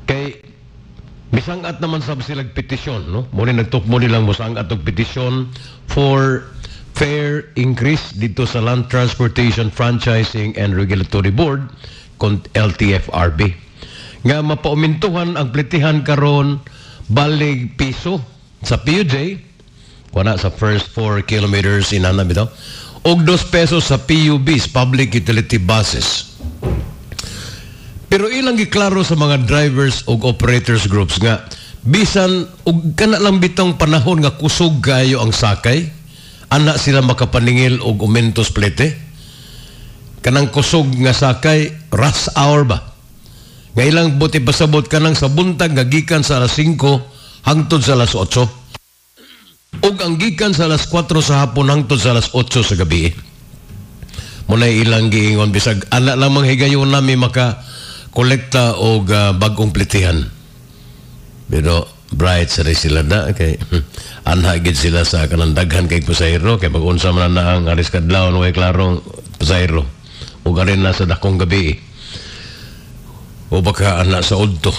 Kay misangat naman sab sila petisyon, no? Mo ni nagtukmo nilang mosangat og petisyon for fare increase dito sa Land Transportation Franchising and Regulatory Board kon LTFRB. Nga mapaumintuhan ang pletihan karon balig piso sa PUJ, kuna sa first 4 kilometers inana bitaw, og 2 pesos sa PUBs, public utility buses. Pero ilang giklaro sa mga drivers ug operators groups nga bisan og kana lang bitong panahon nga kusog kayo ang sakay, ana sila makapaningil og umentos plete. Kanang kusog nga sakay, rush hour ba? Nga ilang buti pasabot kanang sa buntag nga gikan sa alas 5 hangtod sa alas 8. Ug ang gikan sa alas 4 sa hapon hangtod sa alas 8 sa gabi. Muna ilang giingon bisag ana lamang higayon nami maka kolekta og bag-ong pletihan. Pero bright sa sila na kay anha gid sila sa kanang daghan kay pasahero kay mag-unsa man na ang aris kadlawon way klarong pasahero ug arin na sa dakong gabi o baka ana sa udto.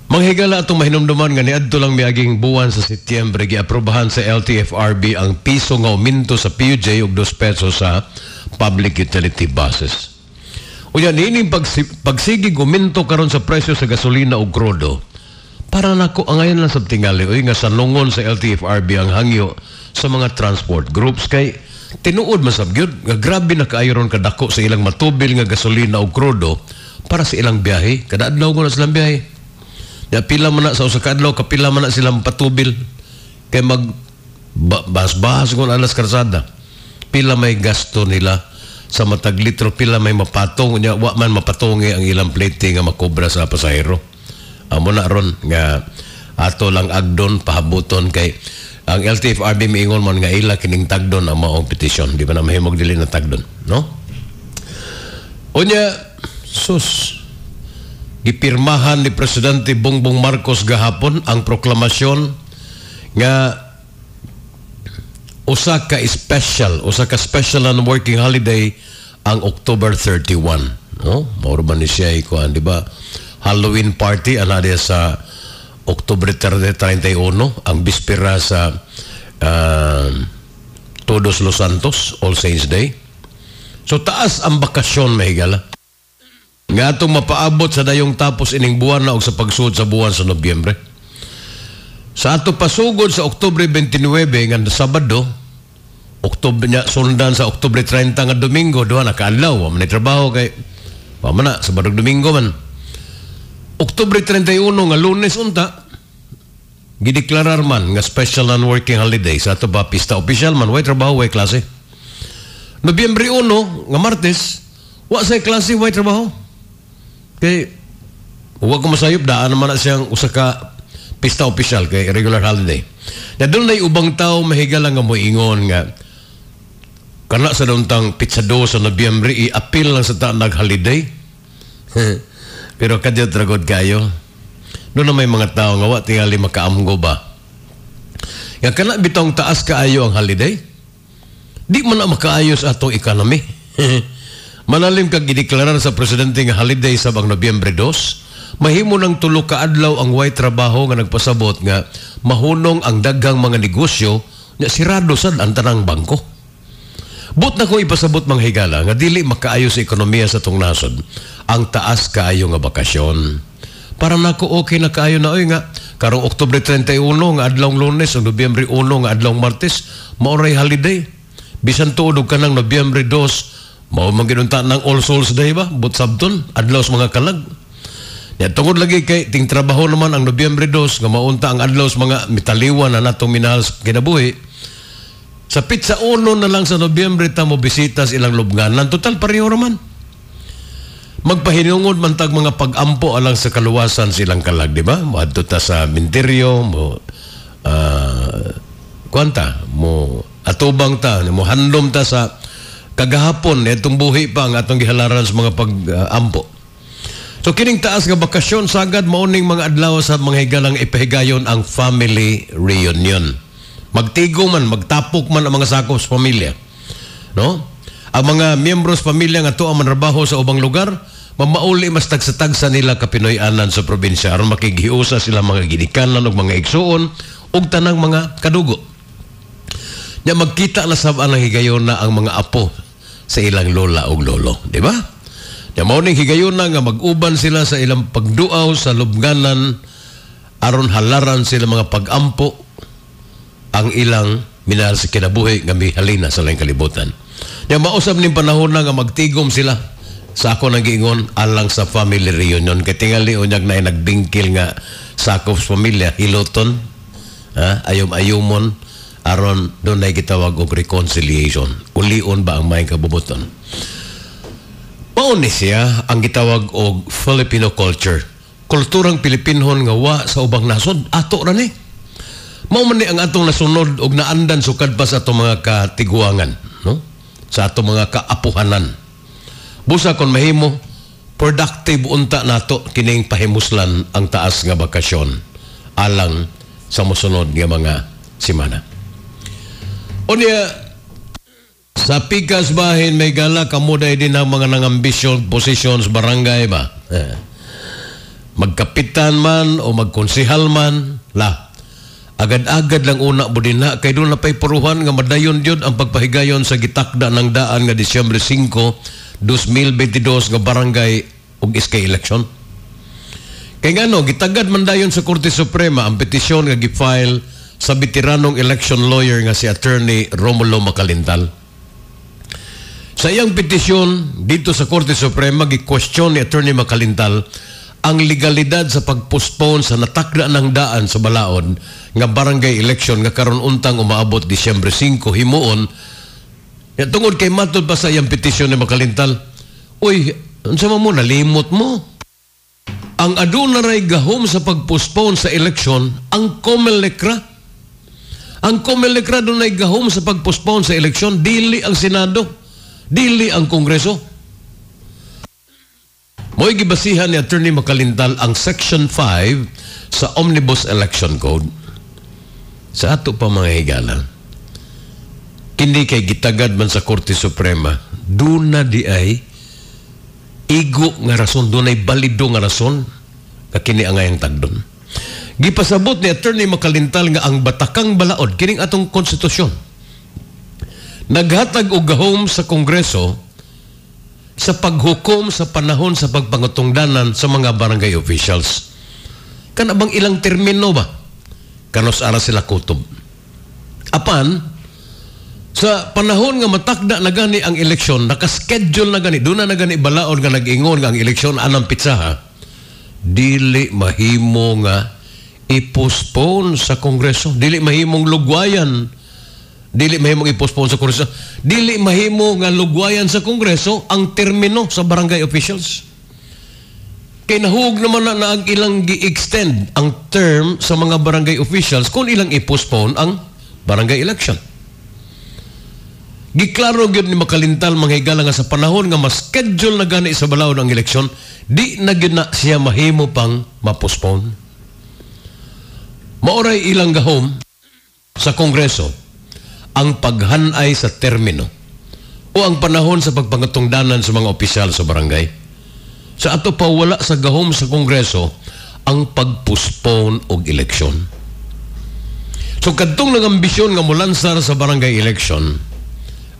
Manghigala atong mahinumduman nga niadto lang miaging buwan sa Setyembre giaprobahan sa LTFRB ang piso nga uminto sa PUJ ug 2 pesos sa public utility buses. Unya niining pagsigig uminto karon sa presyo sa gasolina ug krudo. Para nako ang ngayon lang sa tingali oy nga sanungon sa LTFRB ang hangyo sa mga transport groups kay tinuod man sab gyud nga grabe na kaayo ron kadako sa ilang matubil nga gasolina ug krudo para sa ilang biyahe. Kada adlaw ko na silang biyahe. Ya pila man na sa usa ka adlaw, kapila man na silang patubil kay mag bahas-bahas kung alas karsada. Pila may gasto nila sa matag litro, pila may mapatong unya wa man mapatongi ang ilang plete nga makobra sa pasahero. Amo na ron nga ato lang agdon pahabuton kay ang LTFRB miingon man nga ila kining tagdon ang maong petisyon, di ba na mahimog dili na tagdon, no? Unya sus gipirmahan ni Presidente Bongbong Marcos gahapon ang proklamasyon nga usa ka special and working holiday ang October 31, no? Mao ba ni siya ikuan, di ba? Halloween party ana diya sa Oktubre 31, ang bispera sa Todos Los Santos, All Saints Day. So taas ang bakasyon mahigala. Nga atong mapaabot sa dayong tapos ining buwan na og sa pagsuod sa buwan sa Nobyembre. Sa ato pasugod sa Oktubre 29 nga Sabado, Oktubre nya sundan sa Oktubre 30 nga Domingo, duha na kaadlaw, wa man ni trabaho kay wa man na Sabado ug Domingo man. Oktubre 31 nga Lunes unta gideklarar man nga special non-working holiday sa ato ba pista opisyal man, way trabaho, way klase. Nobyembre 1 nga Martes, wa say klase, way trabaho. Kay wa ko masayop daan naman na siyang usa ka pista opisyal kay regular holiday. Na doon na'y ubang tao mahigala nga moingon nga kana sa duntang pitsa 2 sa Nobyembre i-appeal lang sa ta nag-holiday. Pero kadyot ragod kayo. Doon na may mga tao nga wa tingali makaamgo ba. Nga kana bitong taas kaayo ang holiday, di man na makaayos atong economy. Manalim kag gideklarar sa presidente nga holiday sa bang Nobyembre 2, mahimo ng tulo ka adlaw ang way trabaho nga nagpasabot nga mahunong ang daghang mga negosyo nga sirado sad ang tanang bangko. But na ko ipasabot mga higala nga dili makaayo sa ekonomiya sa tong nasod ang taas kaayo nga bakasyon. Para nako okay na kaayo na oy nga karong Oktubre 31 nga adlawng Lunes ug Nobyembre 1 nga adlawng Martes mao ray holiday. Bisan tuod og kanang Nobyembre 2 mao man ginunta ng All Souls Day ba but sabton adlaw sa mga kalag. Ya tungod lagi kay ting trabaho naman ang Nobyembre 2 nga maunta ang adlaw sa mga mitaliwan na natong minahal sa kinabuhi. Sa pitsa 1 na lang sa Nobyembre ta mo bisita sa ilang lubnganan. Total pareho raman. Magpahinungod man tag mga pag-ampo alang sa kaluwasan silang kalag, di ba? Moadto ta sa minteryo, mo kwanta, mo atubang ta, mo handom ta sa kagahapon etong buhi pa ang atong gihalaran sa mga pag-ampo. So kining taas nga bakasyon sagad mauning mga adlaw sa mga higalang ipahigayon ang family reunion. Magtigo man, magtapok man ang mga sakop sa pamilya. No? Ang mga miyembro sa pamilya nga tuwa manrabaho sa ubang lugar, Mamauli mas tagsa-tagsa nila ka Pinoy-anan sa probinsya aron makighiusa sila mga ginikanan ug mga igsuon ug tanang mga kadugo. Nya magkita na sab ang higayona ang mga apo sa ilang lola ug lolo, di ba? Nya mao ning higayona nga mag-uban sila sa ilang pagduaw sa lubnganan aron halaran sila mga pag-ampo ang ilang minahal sa kinabuhi nga mihalina sa laing kalibutan. Nya mausab ning panahon na nga magtigom sila sa ako nang giingon alang sa family reunion kay tingali unyag na nagbingkil nga sakop sa pamilya hiloton, ha, ayom-ayumon aron dunay gitawag og reconciliation, ulion ba ang maayong kabubuton. Mao ni siya ang gitawag og Filipino culture, kulturang Pilipinhon nga wa sa ubang nasod, ato ra ni. Mao man ni ang atong nasunod og naandan sukad pa sa atong mga katiguangan, no, sa atong mga kaapuhanan. Busa kon mahimo productive unta nato kining pahimuslan ang taas nga bakasyon alang sa mosunod nga mga semana. Unya sa pikas bahin may gala kamuday din ang mga nangambisyon positions barangay ba. Magkapitan man o magkonsehal man la. Agad-agad lang una mo din na kay doon na pa'y puruhan nga madayon yun ang pagpahigayon sa gitakda ng daan nga Disyembre 5, 2022 nga barangay ug SK election. Kay ngano gitagad man dayon sa Korte Suprema ang petisyon nga gi-file sa veteranong election lawyer nga si Attorney Romulo Macalintal. Sa iyang petisyon dito sa Korte Suprema, gi-question ni Attorney Macalintal ang legalidad sa pagpostpone sa natakda ng daan sa balaod nga barangay election nga karon untang umaabot Disyembre 5 himuon. Ya, tungod kay matod pa sa iyang petisyon ni Macalintal, uy, unsa man mo, nalimot mo? Ang aduna ray gahom sa pagpostpone sa eleksyon ang COMELEC ra. Ang COMELEC ra dunay gahom sa pagpostpone sa eleksyon, dili ang Senado, dili ang Kongreso. Mo'y gibasihan ni Attorney Macalintal ang Section 5 sa Omnibus Election Code. Sa ato pa mga higala, kini kay gitagad man sa Korte Suprema, duna di ay igo nga rason, dunay balido nga rason nga kini ang ngayang tagdon. Gipasabot ni Attorney Macalintal nga ang batakang balaod kining atong konstitusyon naghatag og gahom sa Kongreso sa paghukom sa panahon sa pagpangatungdanan sa mga barangay officials. Kana bang ilang termino ba? Kanos ara sila kutob. Apan sa panahon nga matakda na gani ang eleksyon, nakaschedule na gani, doon na gani balaod nga nag-ingon nga ang eleksyon anang pitsaha, dili mahimo nga i-postpone sa Kongreso, dili mahimong lugwayan, dili mahimong i-postpone sa Kongreso, dili mahimo nga lugwayan sa Kongreso ang termino sa barangay officials. Kay nahuog naman na ang ilang gi-extend ang term sa mga barangay officials kung ilang i-postpone ang barangay election. Giklaro gyud ni Macalintal mga higala nga sa panahon nga mas-schedule na gani sa balaod ang eleksyon, di na gyud na siya mahimo pang ma-postpone. Maoray ilang gahom sa Kongreso ang paghanay sa termino o ang panahon sa pagpangatungdanan sa mga opisyal sa barangay. Sa ato pa wala sa gahom sa Kongreso ang pagpostpone og eleksyon. So kadtong nangambisyon nga molansar sa barangay election,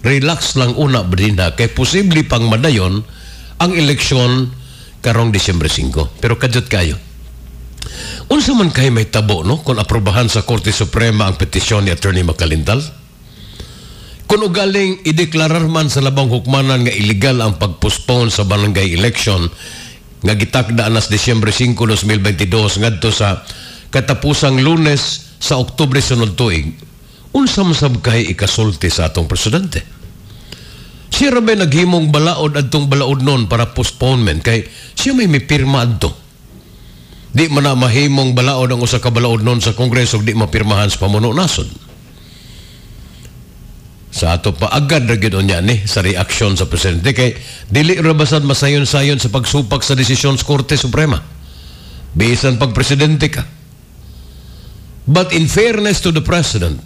relax lang una ba kay posible pang madayon ang eleksyon karong Disyembre 5. Pero kadyot kayo. Unsa man kay may tabo no kung aprobahan sa Korte Suprema ang petisyon ni Attorney Macalintal? Kung ugaling ideklarar man sa labang hukmanan nga illegal ang pagpostpone sa barangay election nga gitakda anas Disyembre 5, 2022 ngadto sa katapusang Lunes sa Oktubre sunod tuig, unsa man sab kay ikasulti sa atong presidente? Siya ra bay naghimong balaod adtong balaod nun para postponement kay siya may mipirma adto. Di man na mahimong balaod ang usa ka balaod nun sa Kongreso di mapirmahan sa pamuno nasod. Sa ato pa agad ra gyud unya ni sa reaksyon sa presidente kay dili ra basad masayon-sayon sa pagsupak sa desisyon sa Korte Suprema. Bisan pag presidente ka. But in fairness to the president,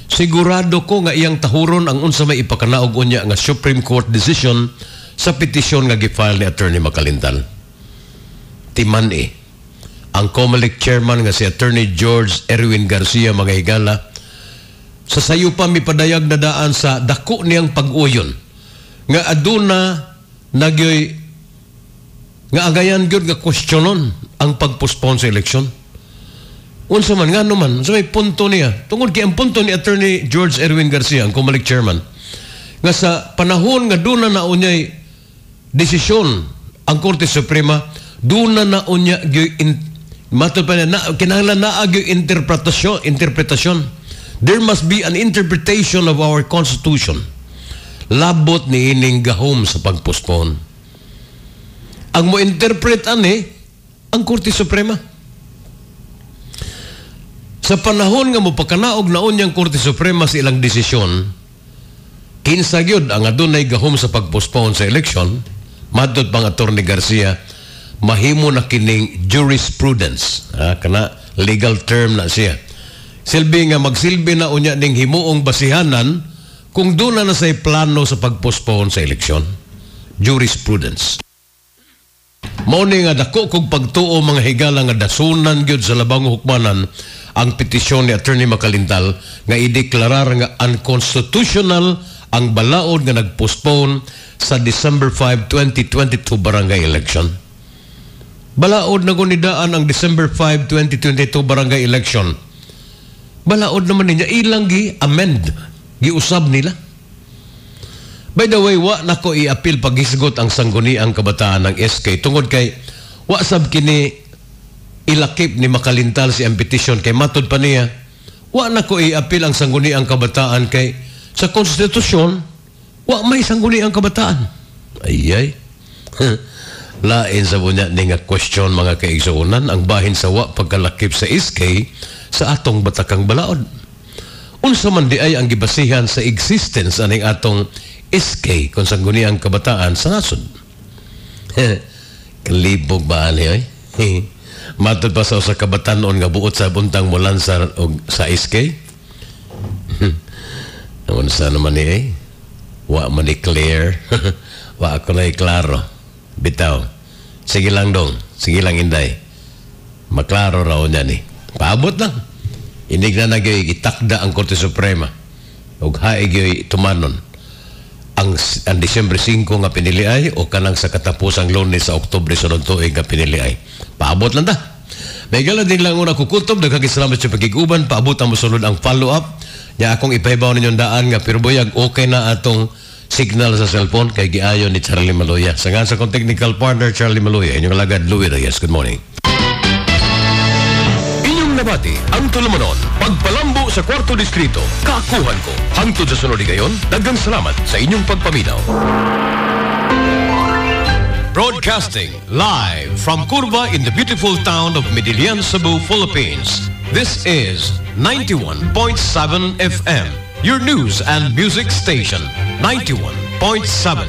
sigurado ko nga iyang tahuron ang unsa may ipakanaog unya nga Supreme Court decision sa petisyon nga gi-file ni Attorney Makalintal. Timan-i ang COMELEC chairman nga si Attorney George Erwin Garcia, mga higala, sa sayo pa mipadayag na daan sa dako niyang pag-uyon nga aduna nagyoy nga agayan gyud nga kwestiyonon ang pagpostpone sa eleksyon. Unsa man, ngano man, sa may punto niya? Tungod kay ang punto ni Attorney George Erwin Garcia, ang COMELEC chairman, nga sa panahon nga duna na unyay desisyon ang Korte Suprema, duna na unya gyud matod pa niya, na, kinahanglan naa gyud interpretasyon. There must be an interpretation of our Constitution. Labot ni ining gahom sa pagpostpone. Ang mo interpret ani ang Korte Suprema. Sa panahon nga mopakanaog na unyang Korte Suprema sa ilang desisyon, kinsa gyud ang adunay gahom sa pagpostpone sa election, matod pang Attorney Garcia, mahimo na kining jurisprudence. Ah, kana legal term na siya. Silbi nga magsilbi na unya ning himuong basihanan kung duna na say plano sa pagpostpone sa eleksyon. Jurisprudence. Mao ni nga dako kog pagtuo, mga higala, nga dasunan gyud sa labang hukmanan ang petisyon ni Attorney Makalintal nga ideklarar nga unconstitutional ang balaod nga nagpostpone sa December 5, 2022 barangay election. Balaod na gunidaan ang December 5, 2022 barangay election. Balaod naman niya ilang gi-amend, giusab nila. By the way, wa nako i-appeal paghisgot ang Sangguniang Kabataan ng SK tungod kay wa sab kini ilakip ni Makalintal si ang petition, kay matod pa niya, wa nako i-appeal ang Sangguniang Kabataan kay sa konstitusyon wa may Sangguniang Kabataan. Ay ay. Lain sa bunya ni nga question, mga kaigsuonan, ang bahin sa wa pagkalakip sa SK sa atong batakang balaod. Unsa man di ay ang gibasihan sa existence aning atong SK kung Sangguniang Kabataan sa nasod? Kalibog ba ani oy? Matod pa sa usa ka batanon nga buot sa buntang mulansar og sa SK. Unsa naman ni eh? Wa man ni clear. Wa ako na klaro. Bitaw. Sige lang dong. Sige lang, Inday. Maklaro raw niya ni. Paabot lang. Inig na nagyoy gitakda ang Korte Suprema. Ug hae gyoy tumanon ang Disyembre 5 nga piniliay o kanang sa katapusang Lunes sa Oktubre sunod tuig nga piniliay. Paabot lang ta. May gala din lang una kukutob. Daghang salamat sa pagkiguban. Paabot ang mosunod ang follow-up. Nya akong ipahibaw ninyong daan nga pero buyag okay na atong signal sa cellphone kay giayo ni Charlie Maloya. Sa nga sa akong technical partner Charlie Maloya, inyong alagad Louis Reyes. Good morning. Inyong nabati ang tulumanon, pagpalambo sa kwarto distrito, kaakuhan ko. Hangtod sa sunod gayon, daghang salamat sa inyong pagpaminaw. Broadcasting live from Curva in the beautiful town of Medellin, Cebu, Philippines. This is 91.7 FM, your news and music station. 91.7.